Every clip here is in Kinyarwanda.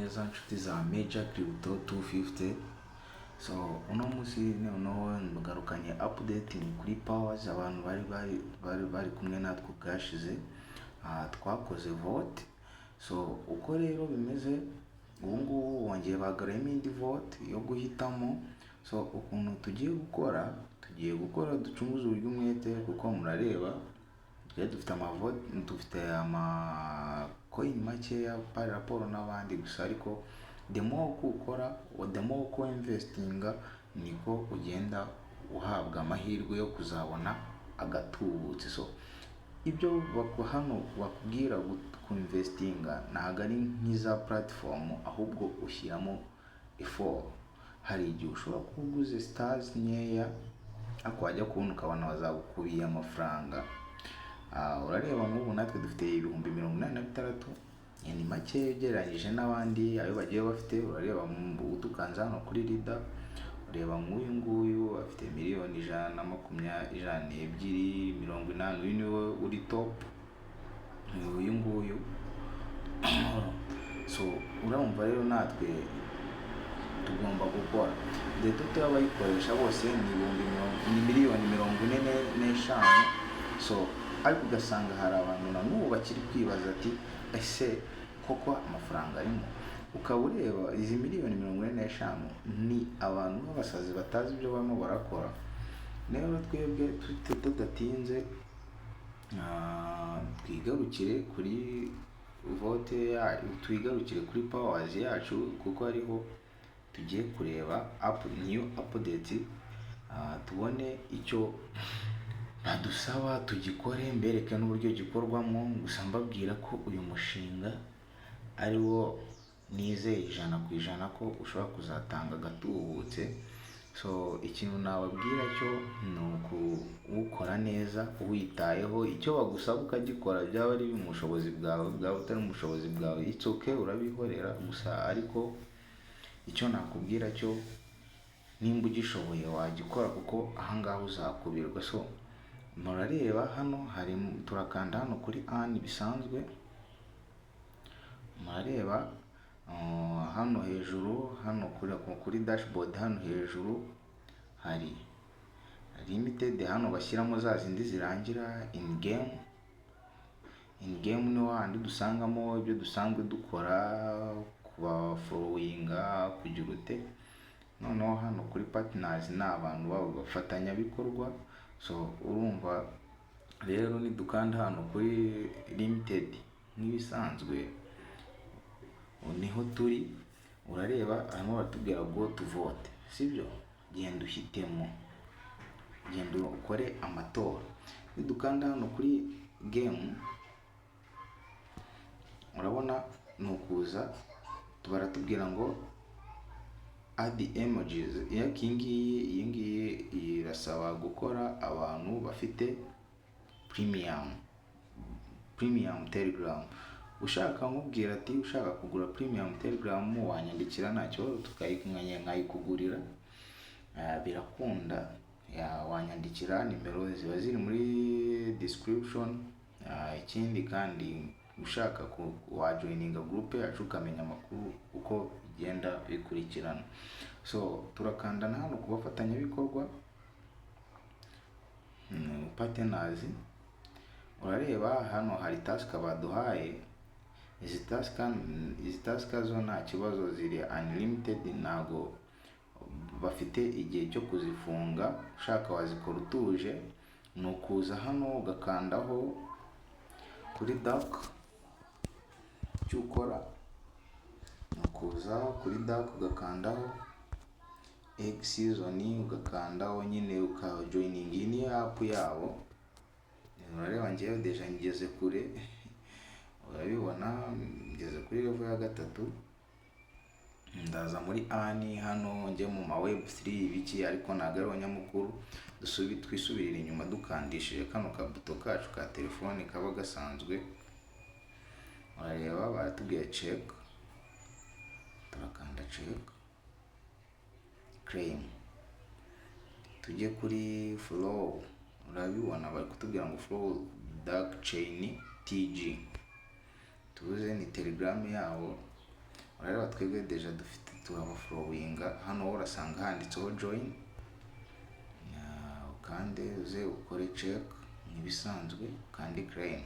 Neza nshuti za Major Crypto 250. So uno munsi noneho ngarukanye update kuri Paws. Abantu bari kumwe natwe bwashize, twakoze vote. So uko rero bimeze ubu ngubu, wongeye bagaruyemo indi vote yo guhitamo. So ukuntu tugiye gukora, ducunguze uburyo umwete, kuko murareba twe dufite amavote, dufite amacoin makeya par rapport n'abandi gusa. Ariko the more uko ukora, the more uko investinga, niko ugenda uhabwa amahirwe yo kuzabona agatubutse. So ibyo hano bakubwira kuinvestinga ntabwo ari nk'iza platform, ahubwo ushyiramo effort. Hari igihe ushobora kuba uguze stars nkeya, ariko wajya kubona ukabona bazagukubiye amafaranga. Urareba nk'ubu natwe dufite 86,000, ni make ugereranyije n'abandi ayo bagiye bafite. Urareba udukanze hano kuri leader, ureba nk'uyu nguyu afite miliyoni ijana na makumyabiri, 102 80, uyu niwe uri top, uyu nguyu. So urumva rero natwe tugomba gukora. The total y'abayikoresha bose ni ibihumbi mirongo, ni miliyoni 45. So ariko ugasanga hari abantu na n'ubu bakiri kwibaza ati: "Ese koko amafaranga arimo?" Ukaba ureba izi miliyoni 45 ni abantu b'abasazi batazi ibyo barimo barakora. Rero twebwe tudatinze, twigarukire kuri vote, twigarukire kuri Paws yacu, kuko ariho tugiye kureba new update, tubone icyo badusaba tugikore, mbereke n'uburyo gikorwamo. Gusa mbabwira ko uyu mushinga ari wo nizeye 100% ko ushobora kuzatanga agatubutse. So ikintu nababwira cyo ni ukuwukora neza uwitayeho, icyo bagusaba ukagikora, byaba ari mu bushobozi bwawe, bwaba butari mu bushobozi bwawe, it's okay, urabihorera gusa. Ariko icyo nakubwira cyo, nimba ugishoboye wagikora, kuko ahangaha uzakubirwa. So murareba hano hari, turakanda hano kuri earn bisanzwe. Murareba hano hejuru, hano kuri dashboard, hano hejuru hari limited, hano bashyiramo za zindi zirangira. In game, in game ni handi dusangamo ibyo dusanzwe dukora, kuba followinga, kugira ute. Noneho hano kuri partners ni abantu babo bafatanyabikorwa. So urumva rero nidukanda hano kuri limited nk'ibisanzwe, niho turi. Urareba hano baratubwira go to vote, sibyo? Genda uhitemo, genda ukore amatora. Nidukanda hano kuri game, urabona ni ukuza baratubwira ngo add emojis. Iyi ngiyi irasaba gukora abantu bafite premium Telegram. Ushaka nkubwira ati ushaka kugura premium Telegram, wanyandikira, nta kibazo, nkayikugurira. Birakunda, wanyandikira, nimero ziba ziri muri description. Ikindi kandi, ushaka wajoininga group yacu ukamenya amakuru uko bigenda bikurikirana. So turakanda na hano ku bafatanyabikorwa, partners. Urareba hano hari task baduhaye. Izi task zo nta kibazo, ziri unlimited, ntago bafite igihe cyo kuzifunga. Ushaka wazikora utuje. Ni ukuza hano ugakandaho kuri dark. Icyo ukora ni ukuza kuri dark, ugakandaho egg season, ugakandaho nyine ukajoininga. Iyi ni app yabo. Urareba ngewe déjà ngeze kure, urabibona ngeze kuri level ya gatatu. Ndaza muri earn hano, njye mu ma web 3 ibiki, ariko ntabwo ariho nyamukuru. Twisubirira inyuma dukandishije kano kabuto kacu ka telefone kaba gasanzwe. Urareba baratubwiye check, turakanda check, claim, tujye kuri follow. Urabibona bari kutubwira ngo follow Dark Chain TG, tuze ni Telegram yabo. Urareba twebwe déjà dufite, turabafollowinga. Hano wowe urasanga handitseho join, ukande uze ukore check nk'ibisanzwe, ukande claim.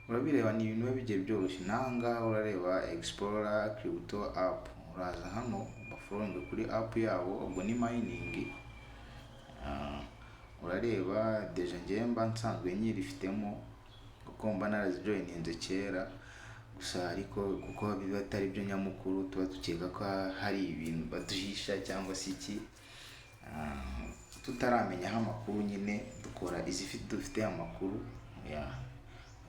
Urabireba, ni ibintu biba bigiye byoroshye. N'aha ngaha urareba Explorer Crypto app, uraza hano bafollowinge kuri app yabo, ubwo ni mining. Urareba déjà njyewe mba nsanzwe nyirifitemo kuko mba narazijoininze kera gusa, ariko kuko biba atari byo nyamukuru, tuba dukeka ko hari ibintu baduhisha cyangwa se iki, tutaramenyaho amakuru nyine, dukora izifite dufite amakuru ya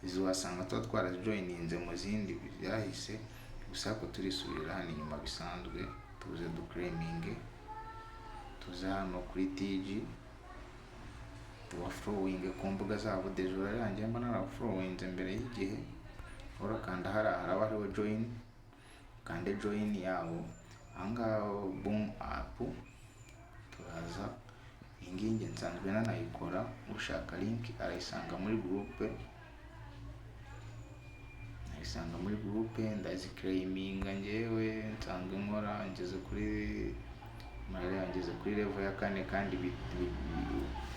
izo. Wasanga tuba twarazijoininze mu zindi byahise gusa, ariko turisubirira hano inyuma bisanzwe, tuze duclaiminge, tuze hano kuri TG, tubafollowinge ku mbuga zabo. Déjà urarangiye, mba narabafollowinze mbere y'igihe. Urakanda hariya haraba hariho join, ukande join yabo. Ahangaha boom app, turaza iyi ngiyi njye nsanzwe nanayikora. Ushaka link arayisanga muri groupe, ayisanga muri groupe. Ndaziclaiminga njyewe nsanzwe nkora, ngeze kuri, murareba, ngeze kuri level ya kane, kandi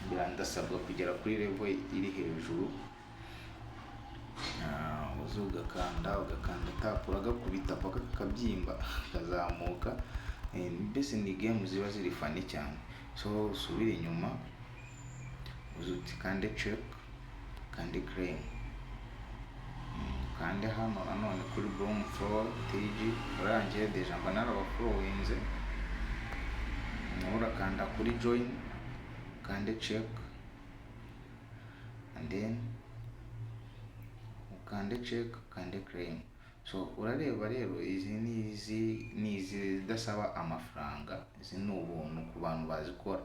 birandasabwa kugera kuri level iri hejuru. Uza ugakanda tap, uragakubita paka kakabyimba, kazamuka. Mbese ni game ziba ziri funny cyane. So usubire inyuma, uze uti kande check, kande claim, kande hano nanone kuri Bloom Flow TG. Urangiye, déjà mba narabafollowinze. Nawe urakanda kuri join, kande check, and then ukande check, ukande claim. So urareba rero, izi ni izi ni izidasaba amafaranga, izi ni ubuntu ku bantu bazikora.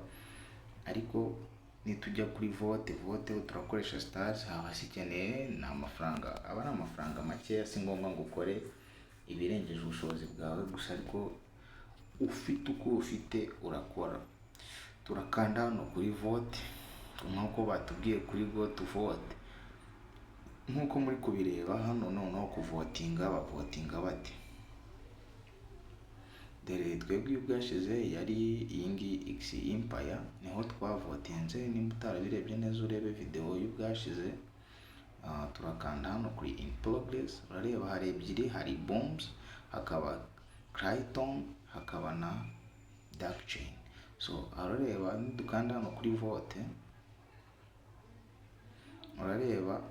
Ariko nitujya kuri vote, vote turakoresha stars, haba zikeneye ni amafaranga, aba ari amafaranga makeya. Si ngombwa ngo ukore ibirengeje ubushobozi bwawe gusa, ariko ufite uko ufite urakora. Turakanda hano kuri vote nk'uko batubwiye kuri go to vote, nk'uko muri kubireba hano. Noneho kuvotinga, bavotinga bate? Dore twebwe iyo bwashize yari iyi ngiyi X Empire, niho twavotinze. Nimba utarabirebye neza, urebe video y'ubwashize. Turakanda hano kuri in progress. Urareba hari ebyiri, hari bombs, hakaba Clayton, hakaba na dark chain. So urareba nidukanda hano kuri vote, urareba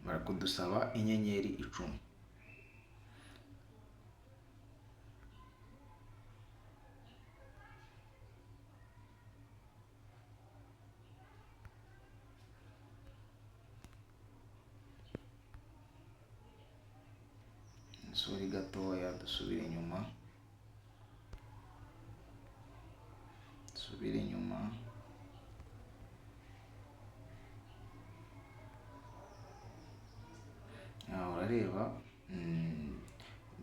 barakudusaba inyenyeri 10. Sorry gatoya, dusubire inyuma, dusubire inyuma. Aha urareba,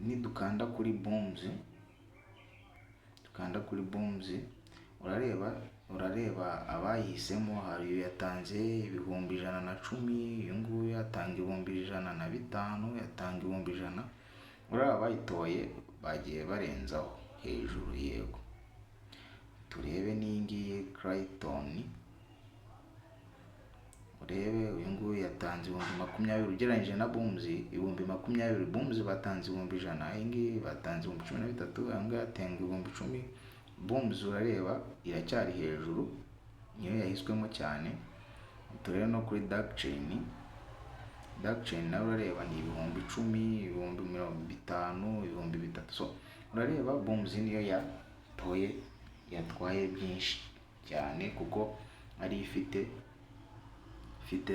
nidukanda kuri bombs, dukanda kuri bombs, urareba abayihisemo. Hari uyu yatanze 110,000, uyu nguyu yatanga 105,000, yatanga 100,000. Urareba abayitoye bagiye barenzaho hejuru. Yego, turebe n'iyi ngiyi Clayton, urebe uyu nguyu yatanze 20,000 ugereranyije na bombs 20,000. Bombs batanze 100,000, iyi ngiyi batanze 13,000, aya ngaya atanga 10,000. Bombs urareba iracyari hejuru, niyo yahiswemo cyane. Turebe no kuri dark chain. Dark chain nawe urareba ni 10,000, 50,000, 3,000. So urareba bombs niyo yatoye, yatwaye byinshi cyane, kuko ari ifite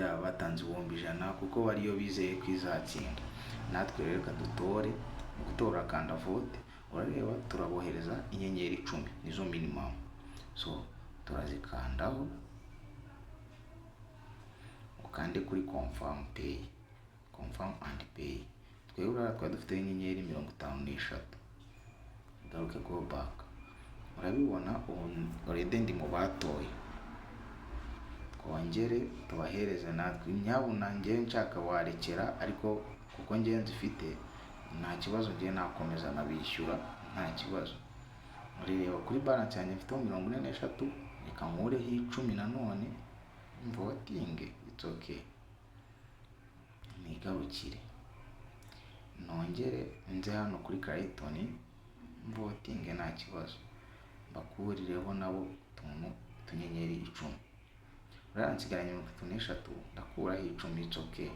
abatanze 100,000, kuko ariyo bizeye ko izatsinda. Natwe rero reka dutore. Mu gutora kanda vote. Urareba turabohereza inyenyeri 10, nizo minimum. So turazikandaho, ukande kuri confirm pay, confirm and pay. Twebwe urareba twari dufite inyenyeri 53. Garuke, go back. Urabibona ubu already ndi mu batoye. Twongere tubahereze natwe. Nyabuna njyewe nshaka warekera, ariko kuko njyewe nzifite, nta kibazo, njyewe nakomeza nkabishyura, nta kibazo. Murireba kuri balance yanjye mfiteho 43. Reka nkureho 10 nanone mvotinge, it's okay. Nigarukire nongere nze hano kuri Klaytn mvotinge, nta kibazo, mbakurireho nabo utuntu utunyenyeri 10. Uriya nsigaranye 33, ndakuraho 10, it's okay.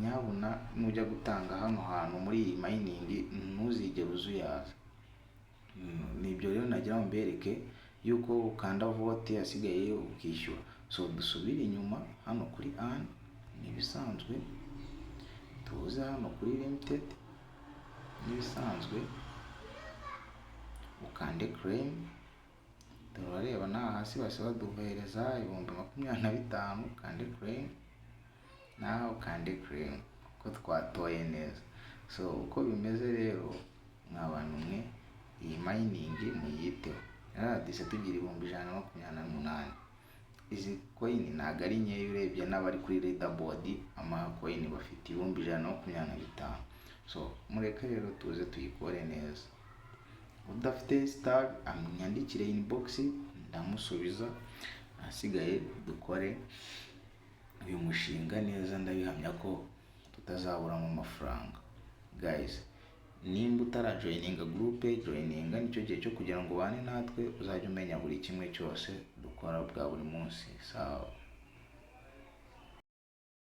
Nyabuna nujya gutanga hano hantu muri iyi mining, ntuzigere uzuyaza. Ni ibyo rero nagira ngo mbereke, yuko ukanda vote, asigaye ukishyura. So dusubire inyuma hano kuri earn, ni ibisanzwe. Tuze hano kuri limited, n'ibisanzwe, ukande claim. Turareba naha hasi bose baduhereza 25,000. Ukande claim, nawe ukande claim ko twatoye neza. So uko bimeze rero, mwa bantu mwe, iyi mining muyiteho. Yaradise tugira 128,000. Izi coin ntabwo ari nkeya, urebye n'abari kuri leaderboard ama coin bafite 125,000. So mureke rero tuze tuyikore neza. Udafite star amwandikire inbox, ndamusubiza. Ahasigaye dukore uyu mushinga neza, ndabihamya ko tutazaburamo amafaranga. Guys, nimba utarajoyininga groupe, joyininga, nicyo gihe cyo kugira ngo ubane natwe, uzajye umenya buri kimwe cyose dukora bwa buri munsi. Sawa.